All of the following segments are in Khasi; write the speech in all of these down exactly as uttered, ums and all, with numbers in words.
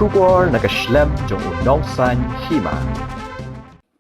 Khubor na ka shlem jong u nongsan hima.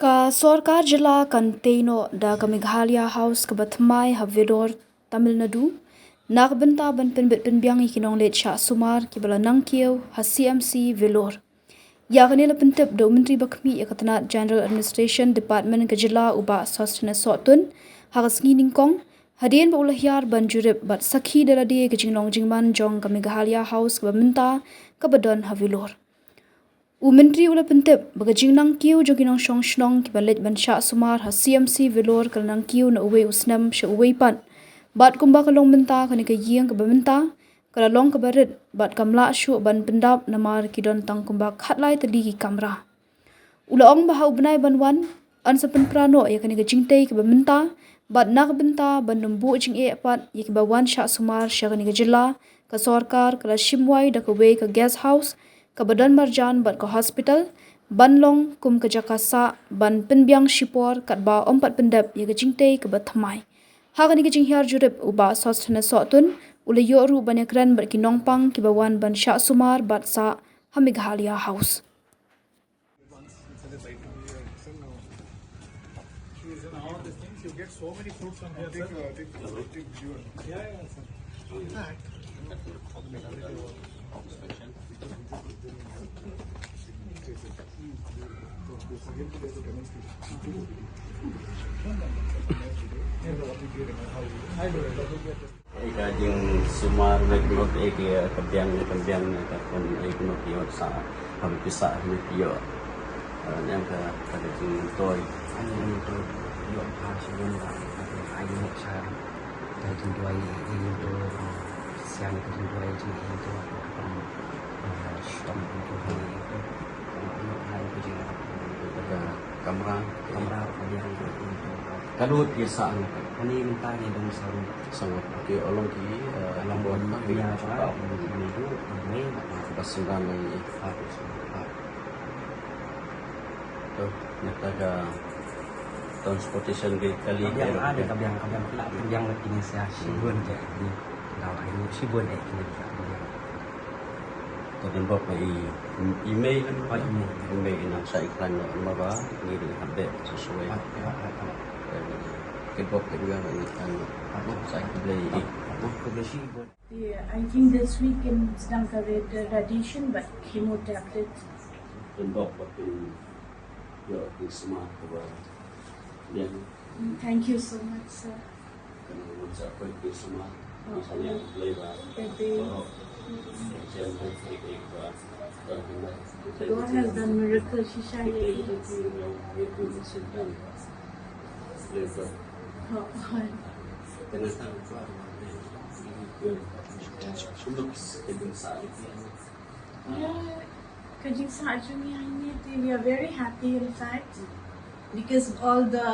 Ka sorkar jylla kan tei noh da ka Meghalaya House kaba thymmai ha Vellore, Tamil Nadu, na ka bynta ban pynbit pynbiang ïa ki nongleit shah sumar kiba la nang kiew ha C M C Vellore. Ïa kane la pyntip da u Myntri ba khmih ïa ka tnat General Administration Department ka jylla u Bah Sosthenes Sohtun ha ka sngi nyngkong, hadien ba u la hiar ban jurip bad sakhi da lade ka jinglong jingman jong ka Meghalaya House kaba mynta kaba don ha Vellore. U Myntri u la pyntip ba ka jingnang kiew jong ki nongshong shnong kiba leit ban shah sumar ha C M C Vellore ka la nang kiew na uwei u snem sha uwei pat. Bad kumba ka long mynta, kane ka ïing kaba mynta ka la long kaba rit bad kam lah shuh ban pyndap namar ki don tang kumba khatlai tylli ki kamra. U la ong ba ha u bnai ban wan yn sa pynpra noh ïa kane ka jingtei kaba mynta, bad na ka bynta ban ym buh jingeh pat ïa kiba wan shah sumar sha kane ka jylla, ka sorkar ka la shim wai da kawei ka guest house kaba don marjan bad ka hospital ban long kum ka jaka sah ban pynbiang shipor katba ym pat pyndep ïa ka jingtei kaba thymmai. Ha kane ka jinghiar jurip, u Bah Sosthenes Sohtun u la ïoh ruh ban ïakren bad ki nongpang kiba wan ban shah sumar bad sah ha Meghalaya House. Ïa ka jingsumar na kynnoh, ïa ka biang, ka biang na ka khun, ïa kynnoh ki ïoh sa ha pisa ha ki ïoh. Ïa ka, ka jingtoi. Ani ïoh to ïoh ka shi ïoh ka ka ai ïoh sa ka jingduwai ïa ïoh to sian ka jingduwai jingïoh to ka shong ïoh to ha ïoh to ïoh ha ïoh to jingïoh ka kamra kamra ka biang ïoh to ka lut ïa sa. Ani mynta ngi dang sa lut. Sangat okey, u long ki, eh, long buat buat ka ïa ka ba ka ba sendang ni. To, neta ka transportation ka kali ka biang, ka biang, ka biang, ka biang la kini sia shibun je ni. Daw ai shibun eh kini ka biang. Ka dan bok i email kan? Email. Email ina sa iklan no ma ba ni di habbe sesuai. Ka bok ka biang iklan no. Sa iklan. Ka bok ka shibun. Yeah, I think this week in Sdangkare, the radiation, but chemo tablets. Pynbok ba pyn ïoh ki sumar kaba biang. Mm, thank you so much, sir. Kane ngan sa pynbok ki sumar. Oh, ki sa ïa yeah. Play ba. Thank you. Oh. Jen ba. God has done miracle, shisha ye. Yeah, ka jingsah jong ngi hangne te, we are very happy in fact, because all the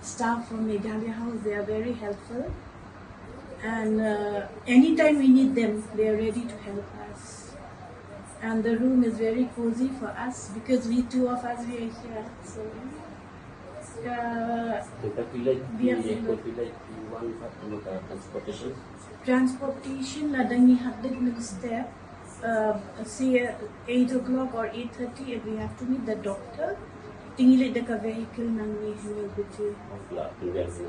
staff from Meghalaya House, they are very helpful. And, uh, anytime we need them, they are ready to help us. And the room is very cozy for us because we two of us, we are here. So, uh, transportation, la dang ngi hap dei na step, uh, say, uh, eight o'clock or eight thirty, and we have to meet the doctor. Te ngi leit da ka vehicle nangne hangne beti.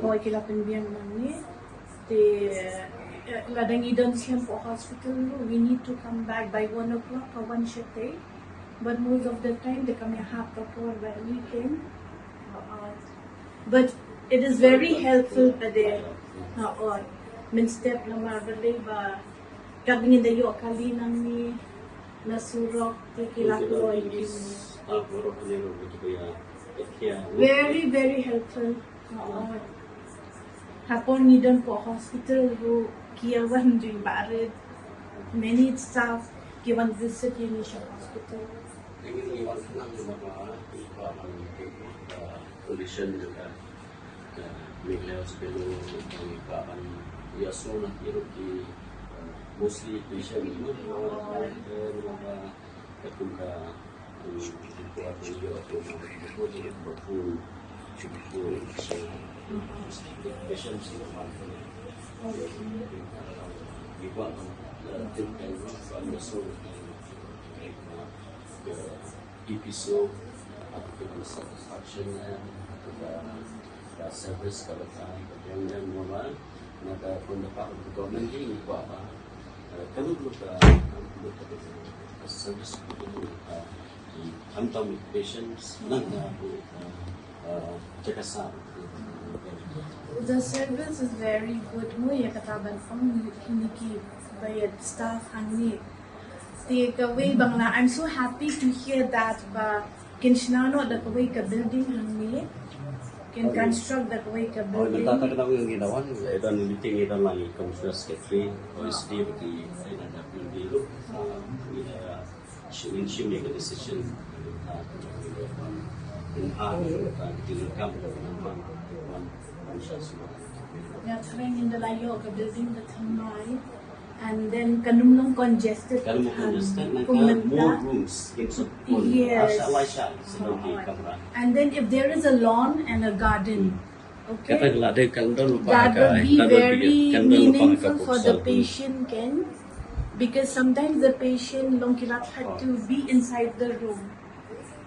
Hoi ki la pynbiang nangne. Te, eh, la dang ngi don slem po hospital, we need to come back by one o'clock or one shete. But most of the time they come here half the four when we came. Uh, but it is very helpful that they, uh, or min step na mar ba dei ba kat ngin da ïoh kali nangne na surok te ki la kloi ki. Very, very helpful. Hapon ngi don po hospital ruh ki ïa wan duh barit. Many staff ki wan visit ïa ngi sha hospital. Condition jong ka, ka Meghalaya Hospital, ka ban ïa sngewthuh ïa ki, uh, mostly patient, you know, uh, uh, ka kum ka, um, patient, uh, Ka D P C O, ka satisfaction, eh, ka, ka service, ka bata, ka pynïaid, eh, mo ba, na ka from the part of the government, ngi kwah ba, eh, ka lut lut ka, ka service, ka, ka, khamtam patients, na ka, ka, eh, jaka sah. The service is very good. Mo ïa kata ban ong ïa kine ki ba ïa staff hangne. Te kawei ba nga la, I'm so happy to hear that ba kin shna noh da kawei ka building hangne. Kin construct da kawei ka Oh, building. nta ta kena ngi da wan, eh, don meeting, eh, don lang i commissioner secretary, O S D, bagi, eh, na da building. Ah, ïa, shim, shim ïa ka decision. Ah, in ha, ah, kin kam, man, man, man, Ïa, thrang in da la ïoh ka building da thymmai. And then kan ym long congested. Kan ym long congested, nang Kum ka mynta. More rooms, kin suk pun. Yes. Asha lai sha, sa don ki kamra. And then if there is a lawn and a garden, okay, Kata la dei kan don lupa that ka, will be kan don very ki, kan don lupa ka meaningful for the futsal. Patient, Ken, because sometimes the patient long ki rat had to be inside the room.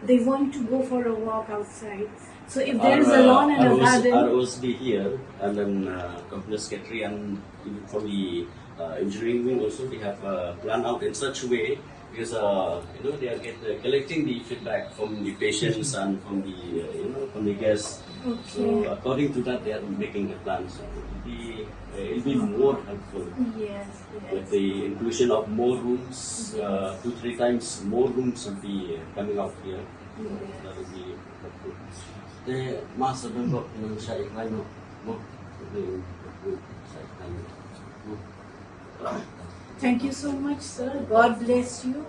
They want to go for a walk outside. So if there is a lawn and a R O S, garden, R O S D here, and then, uh, commissioner secretary and even from the, uh, engineering wing also, they have, uh, planned out in such a way because, uh, you know, they are get, uh, collecting the feedback from the patients and from the, uh, you know, from the guests. Okay. So according to that, they are making the plans. So it will be, uh, it will be more helpful Yes, with yes. The inclusion of more rooms, uh, two, three times more rooms will be, uh, coming out here. That will be helpful. Te masa bengkok nang sa iklai mo. Mo. Sa iklai mo. Thank you so much, sir. God bless you.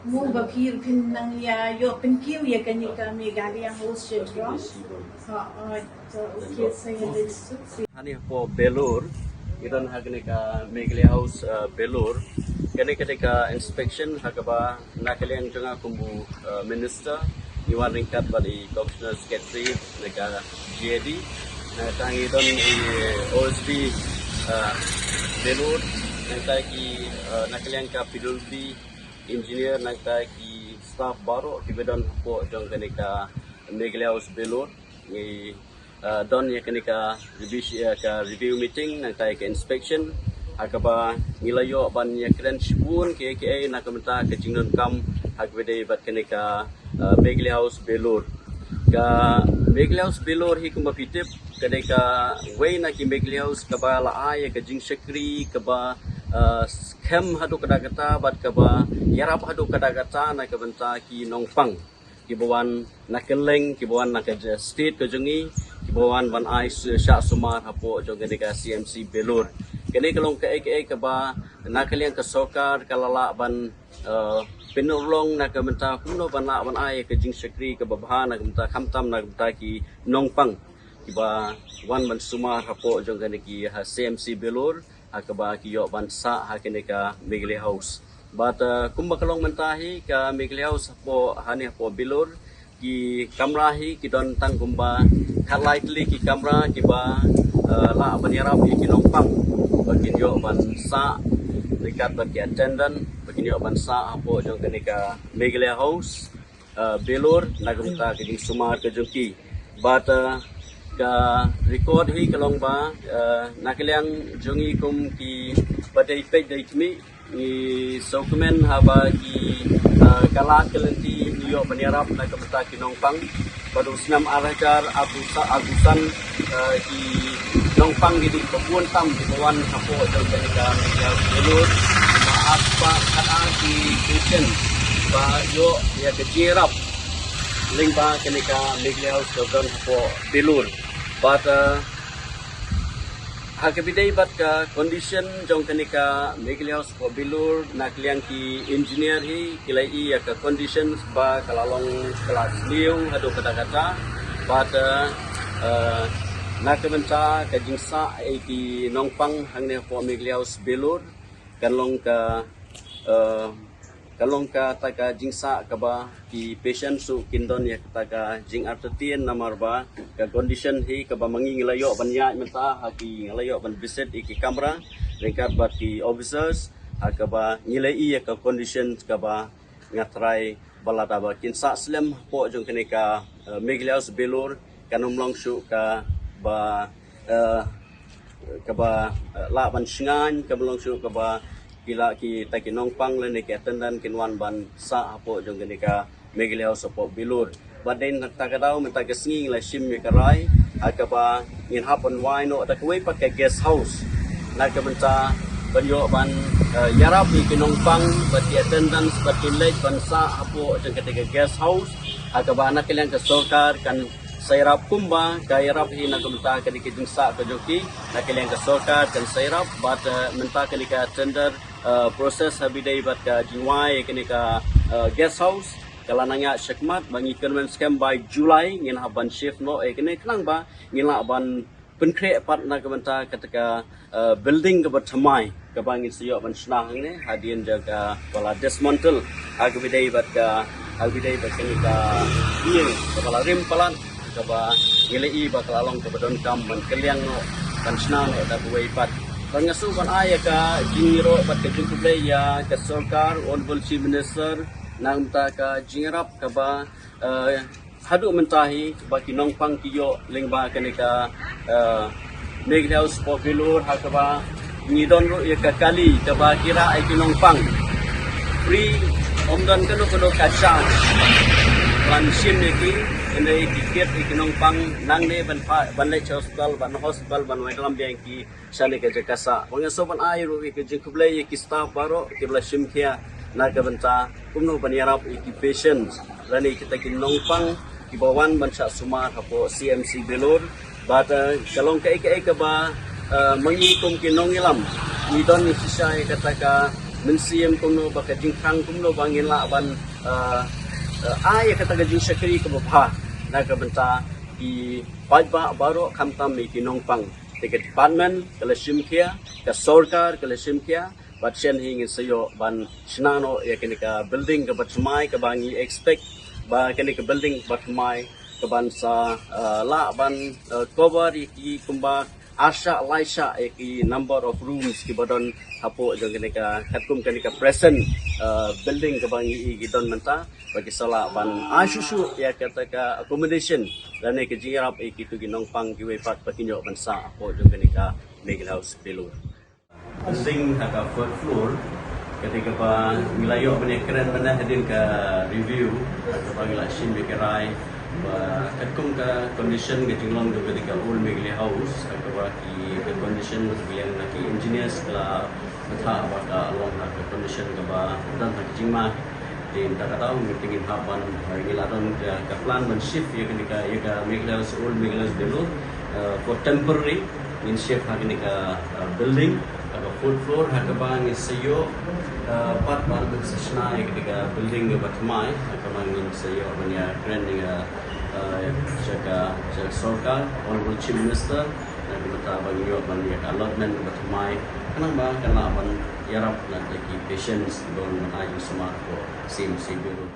Mo ba phi phin nang ïa ïoh pynkiew ïa kane ka Meghalaya House Syndrome. Ha, ha, okay, sir. Hangne hapoh Belur, ngi don ha kane ka Meghalaya House, uh, Belur. Kane ka dei ka inspection ha kaba na ka liang jong nga kum u, uh, minister, ngi wan ryngkat bad i commissioner secretary na ka G A D. Nangta ngi don i O S D, uh, Belur, nangta ki, uh, na ka liang ka P W D engineer, nangta ki staff baroh kiba don hapoh jong kane ka Meghalaya House Belur. Ngi, uh, don ïa kane ka review, ïa ka review meeting, nangta ïa ka inspection. Ha kaba ngi la ïoh ban ïakren shibun kiei kiei na ka bynta ka jingdonkam ha kaba dei bad kane ka, uh, Meghalaya House Belur. Ka Meghalaya House Belur hi kumba phi tip ka dei kawei na ki Meghalaya House kaba la ai ïa ka jingshakri kaba, uh, skhem haduh katta katta bad kaba ïarap haduh katta katta na ka bynta ki nongpang kiba wan na kylleng, kiba wan na ka state ka jong ngi, kiba wan ban ai s-, shah sumar hapoh jong kane ka C M C Belur. Kane ka long kaei kaei kaba na ka liang ka sorkar ka la lah ban, uh, pynurlong na ka bynta kumno ban lah ban ai ka jingshakri kaba bha na ka bynta khamtam na ka bynta ki nongpang kiba wan ban sumar hapoh jong kane ki ha C M C Belur. Ha kaba ki ïoh ban sah ha kane ka Meghalaya House. Bad, uh, kumba ka long mynta hi ka Meghalaya House hapoh hangne hapoh Belur, ki kamra hi ki don tang kumba khatlai tylli ki kamra kiba, uh, lah ban ïarap ïa ki nongpang ba kin ïoh ban sah ryngkat bad ki attendant ba kin ïoh ban sah hapoh jong kane ka Meghalaya House, uh, Belur na ka bynta ka jingsumar ka jong ki. Bad, uh, ka record hi ka long ba, uh, na ka liang jong ngi kum kiba dei peit dei khmih, ngi sngewkmen haba ki, uh, ka lad ka lynti ngi ïoh ban ïarap na ka bynta ki nongpang. Bad u snem ar hajar arphew san, uh, ki nongpang ki dei ba bun tam kiba wan hapoh jong kane ka Meghalaya House Belur. Ba ar spah khatar ki patient ba ïoh ïa ka jingïarap lyngba kane ka Meghalaya House ka don hapoh Belur. Bad, uh, ha kaba dei bad ka condition jong kane ka Meghalaya House hapoh Belur, na ka liang ki engineer hi ki la ïohi ïa ka condition ba ka la long ka la sniew haduh katta katta. Bad, uh, na ka bynta ka jingsah ïa ki nongpang hangne hapoh Meghalaya House Belur kan long ka, uh, kan long kata ka jingsah kaba ki patient ruh kin don ïa kata ka jingartatien namar ba ka condition hi kaba ma ngi ngi la ïoh ban ïaid mynta ha ki, ngi la ïoh ban visit ïa ki kamra ryngkat bad ki officers ha kaba ngi la ïohi ïa ka condition kaba nga trai ba lada ba kin sah slem hapoh jong kane ka, eh, Meghalaya House Bilur, kan ym long shuh kaba, eh, kaba, eh, lah ban shngaiñ, kaba long shuh kaba ki la kita ki nongpang lane ki attendant kin wan ban sah hapoh jong kane ka Meghalaya House hapoh Bilur. Bad dei na kata ka daw mynta ka sngi ngi la shim ïa ka rai ha kaba ngin hap ban wai noh da kawei pat ka guest house na ka bynta ban ïoh ban, eh, ïarap ïa ki nongpang bad ki attendants bad kin leit ban sah hapoh jong kata ka guest house ha kaba na ka liang ka sorkar kan sa ïarap kumba ka ïarap hi na ka bynta ka dei ka jingsah ka jong ki, na ka liang ka sorkar kan sa ïarap bad, eh, mynta ka dei ka tender, eh, process ha ba dei bad ka jingwai kane ka, eh, guest house ka la nang ïaid shakhmat. Ba ngi kyrmen skhem by July ngin hap ban shift noh ïa kane khnang ba ngin lah ban pynkhreh pat na ka bynta kata ka, eh, building kaba thymmai kaba ngin sa ïoh ban shna hangne hadien jong kaba la dismantle ha kaba dei bad ka, ha kaba dei bad kane ka ïing kaba la rim palat kaba ngi la ïohi ba ka la long kaba donkam ban kylliang noh, ban shna noh da kawei pat. Bad nga shu ban ai ïa ka jingïaroh bad ka jingkhublei ïa ka sorkar, Honorable Chief Minister, na ka bynta ka jingïarap kaba, eh, haduh mynta hi ba ki nongpang ki ïoh lyngba kane ka, eh, Meghalaya House hapoh Bilur ha kaba ngi don ruh ïa ka kali kaba ki rah ïa ki nongpang free, ym don kano kano ka charge ban shim ïa ki. Hynrei ki kit ïa ki nongpang nangne ban pha, ban leit sha hospital, ban hospital ban wanlam biang ki shane ka jaka sah. Ba nga shu ban ai ruh ïa ka jingkhublei ïa ki staff baroh kiba la shim khia na ka bynta kumno ban ïarap ïa ki patients lane kita ki nongpang kiba wan ban shah sumar hapoh C M C Bilur. Bad, eh, ka long kaei kaei kaba, eh, ma ngi kum ki nongïalam ngi don ngi shisha ïa kata ka mynsiem kumno ba ka jingthrang kumno ba ngin lah ban, eh, eh, ai ïa kata ka jingshakri kaba bha na ka bynta ki paidbah baroh khamtam ïa ki nongpang. Te ka department ka la shim khia, ka sorkar ka la shim khia, bad shen hi ngin sa ïoh ban shna noh ïa kane ka building kaba thymmai kaba ngi expect ba kane ka building kaba thymmai ka ban sa, eh, lah ban, eh, cover ïa ki kumba arshah laishah ïa ki number of rooms kiba don hapoh jong kane ka, katkum kane ka present, eh, building kaba ngi i ki don mynta. Ba ki sa lah ban ai shuh shuh ïa kata ka accommodation lane ka jingïarap ïa kitu ki nongpang kiwei pat ba kin ïoh ban sah hapoh jong kane ka Meghalaya House Bilur. Building ha ka fourth floor, kata kaba ngi la ïoh ban ïakren mynne hadien ka review, kaba ngi la shim ïa ka rai ba katkum ka condition ka jinglong jong kata ka Old Meghalaya House, kaba ki ka condition ka liang na ki engineers ka la bthah ba ka long ha ka condition kaba don ha ka jingma. Te mynta ka daw ngi te ngin hap ban, eh, ngi la don ka, ka plan ban shift ïa kane ka, ïa ka Meghalaya House, Old Meghalaya House Bilur, eh, for temporary ngin shift ha kane ka, eh, building ha ka fourth floor ha kaba ngin sa ïoh, eh, pat ban sa shna ïa kane ka building kaba thymmai ha kaba ngin sa ïoh ban ïakren ïa ka, eh, sha ka, sha ka sorkar, Honorable Chief Minister, na ka bynta ba ngin ïoh ban ïa ka allotment kaba thymmai khnang ba kan lah ban ïarap na ki patients kiba wan ban ai jingsumar hapoh C M C Bilur.